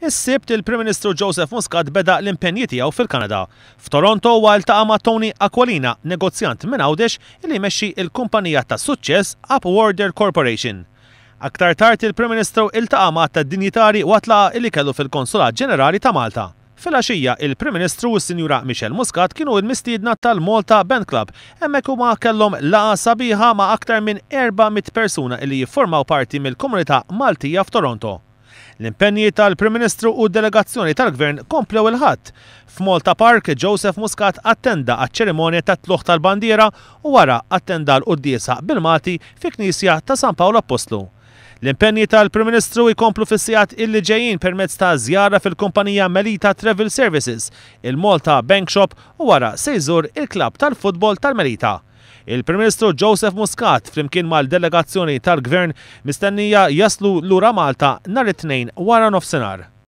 Is-Sibt, il-Prim Ministru Joseph Muscat beda l-impenji tiegħu fil-Kanada. F'Toronto huwa ltaqa' ma' Tony Aquilina, negozjant minn Għawdex li jmexxi l-kumpanija ta' suċċess Upworder Corporation. Aktar tard il-Prim Ministru iltaqa' ma' għadd ta' dinjitari waqt laqgħa li kellu fil-Konsulat Ġenerali ta' Malta. Filgħaxija, il-Prim Ministru u s-Sinjura Michelle Muscat kienu l-mistiedna tal-Malta Band Club. Hemmhekk huma kellhom laqgħa sabiħa ma' aktar minn 400 persuna li jiffurmaw parti mill-komunità Maltija f'Toronto. L-impenji tal-Prim Ministru u d-delegazzjoni tal-Gvern komplew il-Ħadd. F'Malta Park, Joseph Muscat attenda għaċ-ċerimonja tat-tlugħ tal-bandiera u wara attenda għall-quddiesa bil-Malti fi Knisja ta' San Pawl Appostlu. L-impenji tal-Prim Ministru jkomplu fis-sigħat illi ġejjin permezz ta' żjara fil-kumpanija Melita Travel Services, il-Malta Bank Shop u wara se jżur il-klabb tal-futbol tal-Melita. Il-Prim Ministru Joseph Muscat flimkien mal-delegazzjoni tal-Gvern mistennija jaslu lura Malta nhar it-Tnejn waranofsinhar.